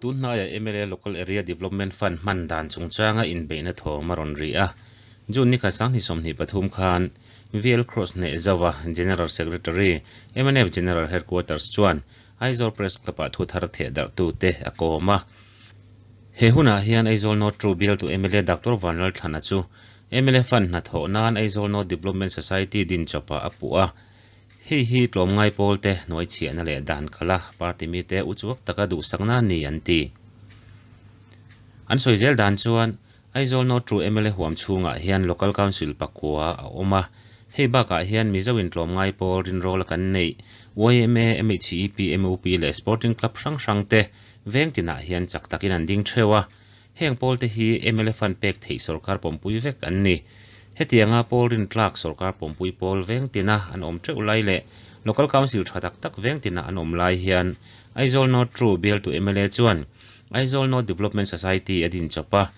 Tun hnaiah mla Local Area Development Fund hman dan chungchanga inbeihna thawm a rawn ri a. June ni khat 2023 khan VL Cross hneh zauha General Secretary, mnf General Headquarters chuan Aizawl Press Club-ah thu thar theh darhtute a kawm a. He hunah hian Aizawl North True bialtu mla Doctor Vanlalthlana chu mla Fund hnathawh nan Aizawl North Development Society din chawpah a puh a. Hei hi tlawmngai pawlte hnuai chhiahna leh dan kala party mite uchuak taka duhsakna a ni an ti. An sawi zel dan chuan Aizawl North True mla huam chhungah hian Local Council pakua a awm a, hei bakah hian Mizo in tlawmngai pawl rinrawla kan neih yma, MHEP, MUP leh Sporting Club hrang hrang te veng tinah hian chak takin an ding theuh a, Heng pawlte hi mla fund pek theih sorkar pawmpui vek an ni. Hetianga pawl rintlak sorkar pawmpui pawl veng tina an awm teuh lai leh Local Council tha tak tak veng tina an awm lai hian Aizawl North True bialtu mla chuan Aizawl North Development Society a din chawp a,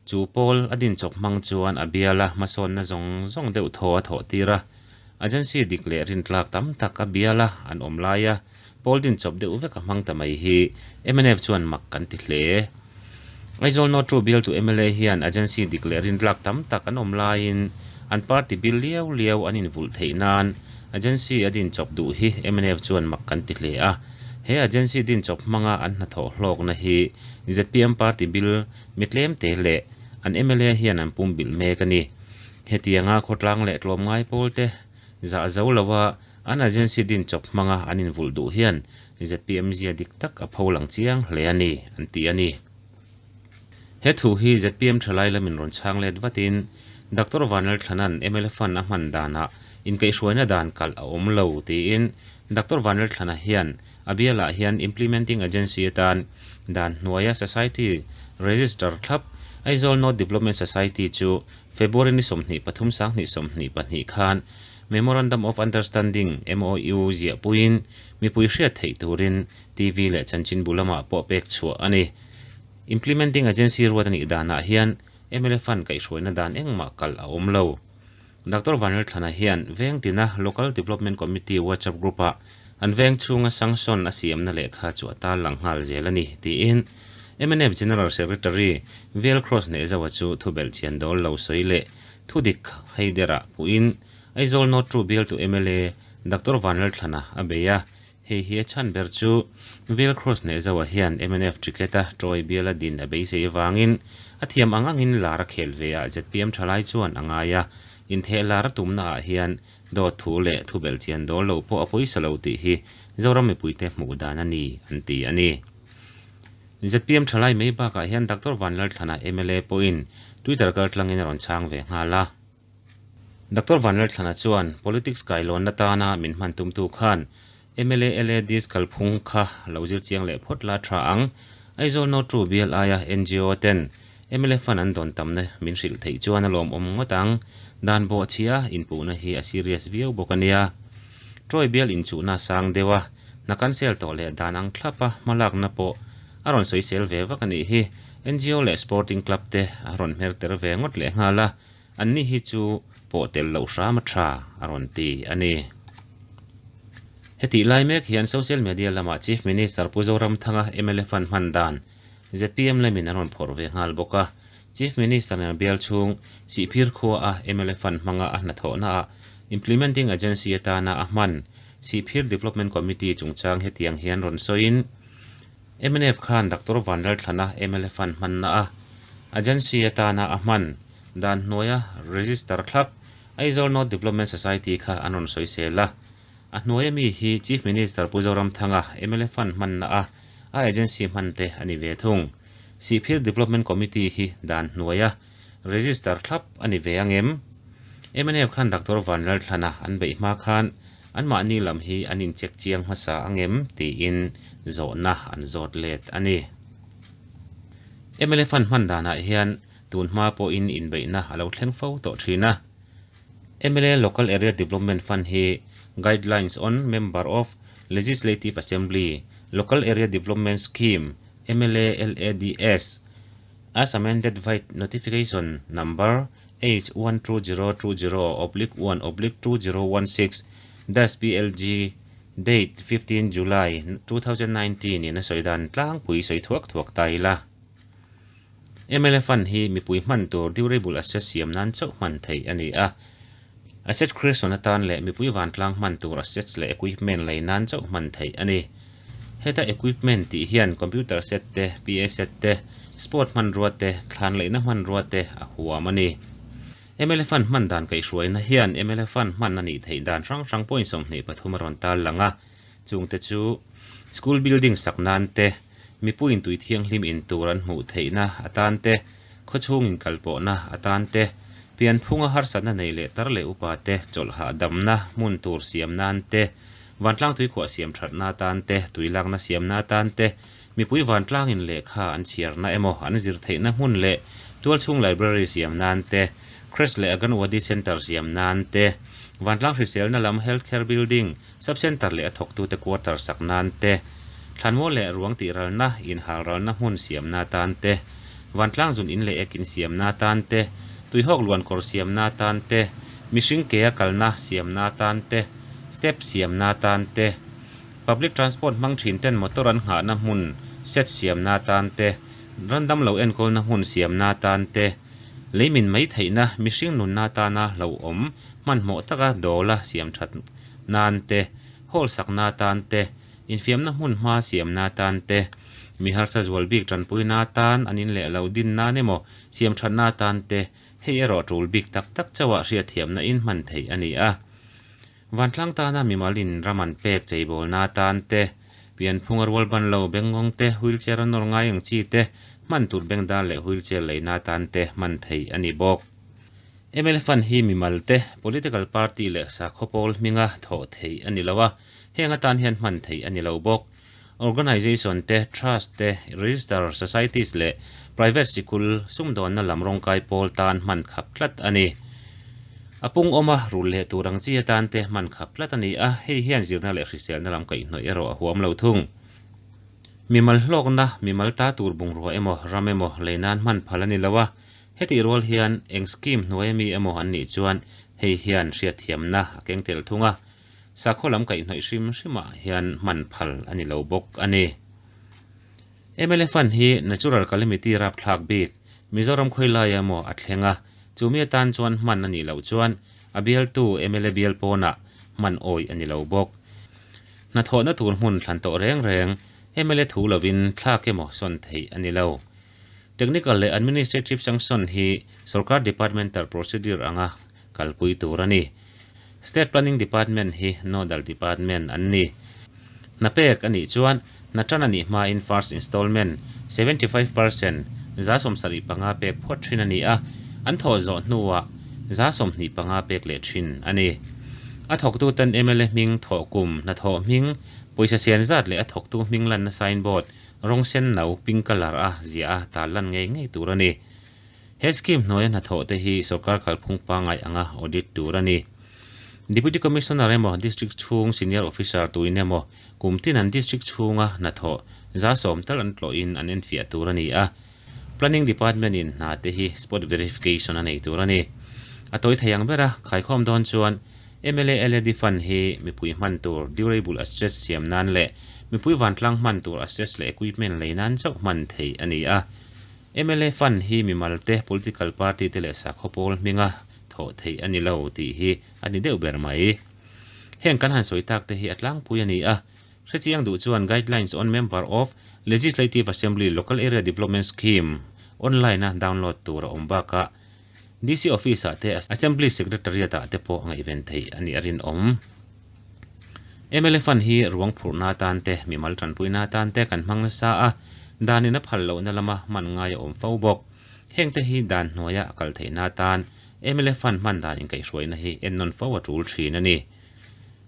chu pawl a din chawp hmang chuan a biala hmasawnna zawng zawng deuh thaw a thawh tir a. Agency dik leh rintlak tam tak a biala an awm laia pawl din chawp deuh vek a hmang ta mai hi mnf chuan mak kan ti hle. Aizawl North True bialtu mla hian agency dik leh rintlak tam tak an awm laiin an party bil liau liau an invulh theih nan agency a din chawp duh hi mnf chuan mak kan ti hle a. He agency din chawp hmanga an hnathawh hlawkna hi zpm party bil mi tlem te leh an mla hian an pumbilh mek a ni. Hetianga khawtlang leh tlawmngai pawlte zah zo lova an agency din chawp hmanga an invulh duh hian zpm zia dik tak a pho lang chiang hle a ni, an ti a ni. He thu hi zpm thalai lamin rawn chhang let vatin Doctor Vanlalthlana'n mla Fund a hman danah inkaihhruaina dan kalh a awm lo tiin Doctor Vanlalthlana hian a bialah hian Implementing Agency atan dan hnuaia Society Register thlap Aizawl North Development Society chu February ni 23 2022 khan Memorandum of Understanding, MOU, ziah puiin mipui hriat theih turin TV leh chanchinbu lamah pawh pek chhuah a ni. Implementing Agency ruat a nih danah hian mla Fund kaihhruaina dan engmah kalh a awm lo. Doctor Vanlalthlana hian veng tina Local Development Committee WhatsApp group-ah an veng chhunga sanction a siamna lehkha chu a tarlang nghal zel a ni, tiin mnf General Secretary VL Cross Hnehzaua chu thubelh chian dawl lo sawi leh thudik Haiderah puhin Aizawl North True bialtu mla Doctor Vanlalthlana a bei a, hei hi a chhan ber chu VL Cross Hnehzaua hian mnf ticket-a Troy biala din a beisei avangin a thiam ang angin lar a khel ve ah zpm thalai chuan a ngai a, intheh lar a tumna ah hian dawt thu leh thubelh chian dawl lo pawh a pawisa lo tih hi Zoram mipuite hmuh dan a ni an ti a ni. Zpm thalai mai bakah hian Doctor Vanlalthlana mla pawhin Twitter kaltlangin a rawn chhang ve nghal a. Doctor Vanlalthlana chuan politics kailawnna tana min hman tumtu khan mla LADs kalphung kha lo zir chiang leh phawt la tha ang. Aizawl North True bial aia ngo ten mla fund an dawn tamna min hrilh theih chuan a lawmawm ngawt ang. Dan bawhchhia inpuhna hi a serious viau bawk a nia. Troy bial inchuhna sang deuh a, hna cancel tawh leh dan ang thlap a hmalakna pawh a rawn sawisel ve vak a nih hi. Ngo leh sporting club te a rawn hmer ter ve ngawt leh nghal a, anni hi chu pawh tel loh hram a tha a rawn ti a ni. Hetih lai mek hian social media lamah Chief Minister Pu Zoramthanga mla fund hman dan zpm lamin an rawn phawrh ve nghal bawk a. Chief Minister nen bial chhung Sihphir khua a mla fund hmanga a hnathawhna ah Implementing Agency atana a hman Sihphir Development Committee chungchang hetiang hian rawn sawiin mnf khan Doctor Vanlalthlana mla fund hmanna a agency atana a hman dan hnuaia register thlap Aizawl North Development Society kha an rawn sawisel a. A hnuaia mi hi Chief Minister Pu Zoramthanga mla fund hmanna a a agency hman te a ni ve thung. Sihphir Development Committee hi dan hnuaia register thlap a ni ve ang em? Mnf khan Doctor Vanlalthlana an beih hma khan anmahni lam hi an incheck chiang hmasa ang em tiin zawhna an zawt let a ni. Mla fund hman danah hian tun hma pawhin inbeihna a lo thleng fo tawh thin a. Mla Local Area Development Fund hi Guidelines on Member of Legislative Assembly, Local Area Development Scheme, mla LADS, as amended vide Notification Number H12020 oblique 1 oblique 2016 dash PLG Date, 15 July, 2019 in a sawi dan tlangpui sawi thuak thuak ta ila. Mla Fund hi mipui hman tur durable asset siam nan chauh hman theih a ni a. Asset creation atan leh mipui vantlang hman tur assets leh equipment lei nan chauh hman theih a ni. Heta equipment tih hian computer set te, PA set te, sport hmanrua te, thlan leihna hmanrua te a huam a ni. Mla Fund hman dan kaihhruaina hian mla Fund hman a nih theih dan hrang hrang point 23 a rawn tar lang a, chungte chu School building sak nan te, mipuiin tui thianghlim in tur an hmuh theihna atan te, khawchhung inkalpawhna atan te, pianphunga harsatna nei leh tar leh upa te chawlhah damna hmun tur siam nan te, vantlang tuikhuah siam thatna atan te, tuilakna siamna atan te, Mipui vantlangin lehkha an chhiarna emaw an zir theihna hmun leh tualchhung library siam nan te, Creche leh Anganwadi Centre siam nan te, vantlang hriselna lam Health Care Building, Sub Centre leh a thawktute quarter sak nan te, thlanmual leh ruang tihralna, inhalralna hmun siamna atan te, vantlang zun in leh ek in siamna atan te, tuihawk luankawr siamna atan te, mihring kea kalna siamna atan te, step siamna atan te, Public transport hmang thin ten motor an nghahna hmun set siamna atan te, randam lo enkawlna hmun siamna atan te, leimin mai theihna mihring nunna atana hlauhawm hmanhmawh taka dawla siam that nan te, hall sakna atan te, infiamna hmun hma siamna atan te, mi harsa zual bik tanpuina atan an in leh lo din nan emaw siam thatna atan te, hei erawh tul bik tak tak chauhah hriatthiamna in hman theih a ni a. Vantlang tana mimalin ram an pek cheibawlna atan te, pianphunga rualban lo bengngawng te, wheelchair a nawr ngai ang chi te, hman tur bengdar leh wheelchair leina atan te hman theih a ni bawk. Mla Fund hi mimal te, political party leh sakhaw pawl hminga thawh theih a ni lo a, heng atan hian hman theih a ni lo bawk. Organisation te, trust te, register societies leh private sikul sumdawnna lam rawngkai pawl tan hman khap tlat a ni. A pung awma rul leh tur ang chi atan te hman khap tlat a ni a, hei hian zirna leh hriselna lam kaihhnawih erawh a huam lo thung. Mimal hlawkna, mimal ta tur bungrua emaw, ram emaw lei nan hman phal a ni lo a, hetih rual hian eng scheme hnuai ami emaw an nih chuan hei hian hriatthiamna a keng tel thung a, Sakhaw lam kaihhnawih hrim hrimah hian hman phal a ni lo bawk a ni. Mla Fund hi Natural Calamity rapthlak bik Mizoram khawilai emaw a thleng a, chumi atan chuan hman a nih loh chuan a bialtu mla bial pawnah hman awih a ni lo bawk. Hnathawhna tur hmun thlan tawh reng reng mla thu lovin thlak emaw sawn theih a ni lo. Technical leh Administrative Sanction hi Sorkar Departmental Procedure anga kalpui tur a ni. State Planning Department hi Nodal Department an ni. Hna pek a nih chuan hna tan a nih hmain First Installment, 75%, 75% pek phawt thin a ni a, an thawh zawh hnuah 25% pek leh thin a ni. A thawktuten mla hming, thawhkum, hnathawh hming, pawisa sian zat leh a thawktu hming lanna signboard, rawng sen no, pink colour, a ziah a tarlan ngei ngei tur a ni. He scheme hnuaia hnathawh te hi sorkar kalphung pangngai anga audit tur a ni. Deputy Commissioner emaw District chhung Senior Officer tuin emaw kum tin an District chhunga hnathawh 70% tal an tlawhin an enfiah tur a ni a. Planning Department in hna te hi spot verification a nei tur a ni. A tawi thei ang bera khaikhawm dawn chuan mla LAD Fund hi mipui hman tur durable assets siam nan leh mipui vantlang hman tur assets leh equipment lei nan chauh hman theih a ni a. Mla Fund hi mimal te, political party te leh sakhaw pawl hminga thawh theih a ni lo tih hi a ni deuh ber mai. Heng kan han sawi tak te hi a tlangpui a ni a, hrechiang duh chuan Guidelines on Member of Legislative Assembly Local Area Development Scheme online a download tur a awm bakah DC Office ah te Assembly Secretariat ah te pawh ngaihven theih a nih a rinawm. Mla Fund hi ruang phurhna atan te, mimal tanpuina atan te kan hmang nasa a, danin a phal lohna lama hman ngai a awm fo bawk. Hengte hi dan hnuaia a kal theihna atan mla Fund hman dan inkaihhruaina hi ennawn fo a tul thin a ni.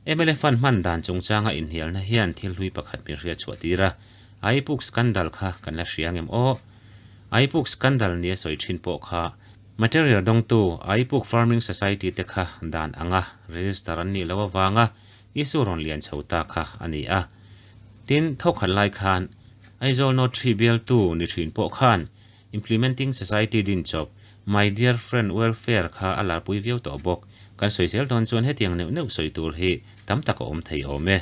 Mla Fund hman dan chungchanga inhnialna hian thil hlui pakhat min hriat chhuah tir a, Aipuk scandal kha kan la hria ngem aw? Aipuk scandal nia sawi thin pawh kha Material dawngtu Aipuk Farming Society te kha dan anga register an nih loh avanga issue rawn lian chho ta kha a ni a. Tin, thawkhat lai khan Aizawl North Tree bialtu ni thin pawh khan Implementing Society din chawp My Dear Friend Welfare kha a larpui viau tawh bawk. Kan sawi zel dawn chuan hetiang neuh neuh sawi tur hi tam tak a awm thei awm e.